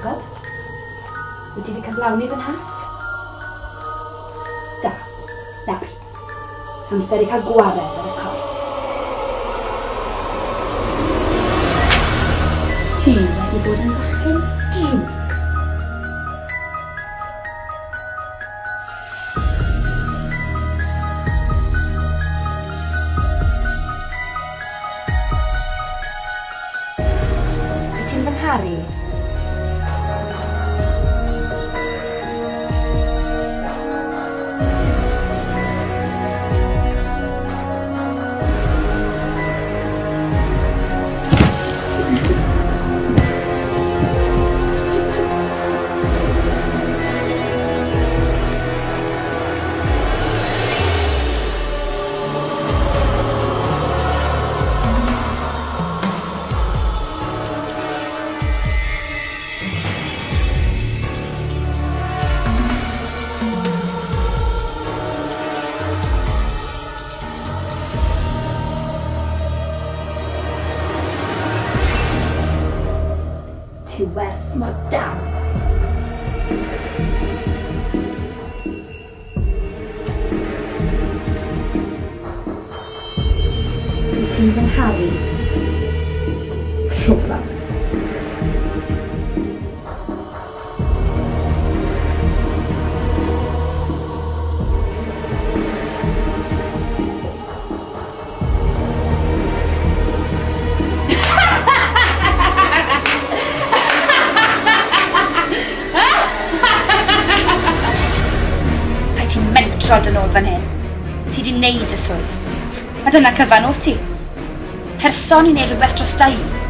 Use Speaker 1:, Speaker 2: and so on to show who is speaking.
Speaker 1: Jacob? Wyt ti wedi cyflawni fy nhasg? Da. Nawr. Amser i cael gwared ar y corff. Ti wedi bod yn fachgen drwg. Wyt ti'n fy ngharu? Ti werth mor dal. So ti'n fy ngharu? Rhwfa.
Speaker 2: Ti'n mentro dyn ôl fan hyn. Ti di wneud y swydd. A dyna cyfan o ti. Person i wneud rhywbeth drosta i.